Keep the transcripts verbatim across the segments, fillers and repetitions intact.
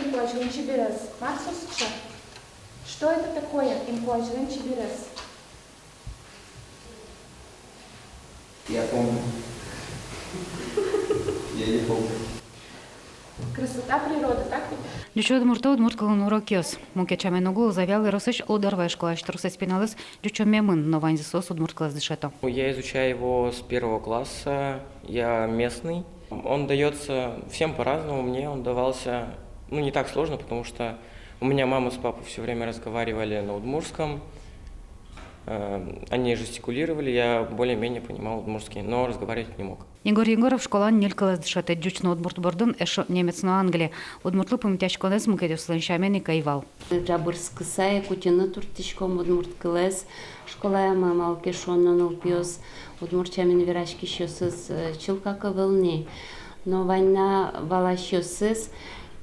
Инкуазьлэн чеберез. Мар со сыӵе? Что это такое, инкуазьлэн чеберез? Я помню. Я не помню. Красота природы, так ведь? Ӟуч удмуртъя удмурт кылын урокъёс. Мукет сямен уг луы Завьял ёросысь Лудорвай школаысь тросэз пиналъёс ӟучомемын, но ваньзы соос удмурт кылэз дышето. Я изучаю его с первого класса, я местный. Он даётся всем по-разному, мне он давался, ну, не так сложно, потому что у меня мама с папой всё время разговаривали на удмуртском. Э, они жестикулировали, я более-менее понимал удмуртский, но разговаривать не мог. Егор Егоров школаын ньыль кылэз дышетэ: ӟуч но удмурт бордын, эшшо немец но англи. Удмуртлы пумитъяськонэз мукетъёслэн сямен ик ӧй вал. Ӝабырскыса ик утьыны турттӥськом удмурт кылэз школаямы, малы ке шуоно нылпиос удмурт сямен вераськисьёсыз, э, чылкак ӧвӧл ни. Но вань на валасьёсыз,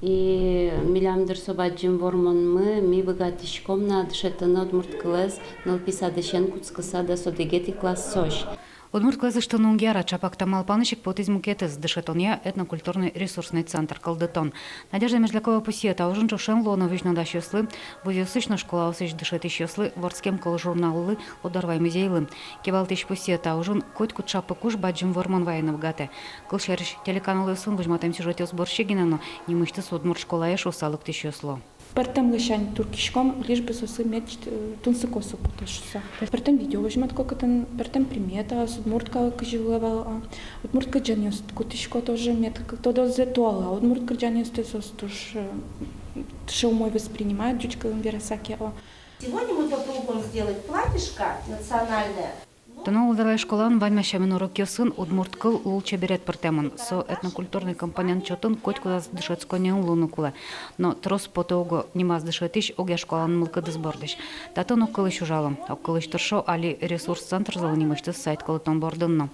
и милям, дыр, со бадӟым вормонмы, ми быгатӥськом на дышетыны удмурт кылэз нылпи садысен кутскыса дас одӥгетӥ классозь. Удмурт кылэз ыштыны уг яра, ӵапак та малпанысь ик потӥз мукетыз: дышетонъя этнокультурной ресурсной центр кылдытон. Надежда Мерзлякова пусъе: та ужын ӵошен луоно визьнодасьёслы, вузъёсысь но школаосысь дышетӥсьёслы «Вордскем кыл» журналлы, Лудорвай музейлы. Кивалтӥсь пусъе: та ужын котькуд ӵапак уж бадӟым вормон вайыны быгатэ. Кылсярысь, телеканалъёсын возьматэм сюжетъёс бӧрсьы гинэ но нимысьтыз удмурт школае шуыса лыктӥсьёс луо. Пӧртэм ласянь турттӥськом, лишь бы соослы мед, э, тунсыко со потоз шуыса. Пӧртэм видео возьматӥсько, кытын пӧртэм примета, удмурт калык кызьы улэ вал, а, удмурт кырӟанъёс кутӥсько тоже, мед к-, тодозы туала удмурт кырӟанъёсты, соос туж, э, туж умой воспринимают, ӟуч кылын вераса ке, о. Сегодня мы попробуем сделать платьишко национальное. Туннэ Лудорвай школаын ваньмаз сямен урокъёсын удмурт кыл лулчеберет пыртэмын. Со этнокультурной компонент чотын котькудаз дышетсконниын луыны кулэ. Но трос потэ уго нимаз дышетӥсь огъя школалэн мылкыдыз бордысь. Татын огкылысь ужало. Огкылысь тыршо али ресурс центрзылы нимысьтыз сайт кылдытон бордын но.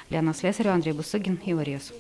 Лена Слесарева, Андрей Бусыгин, «Иворъёс».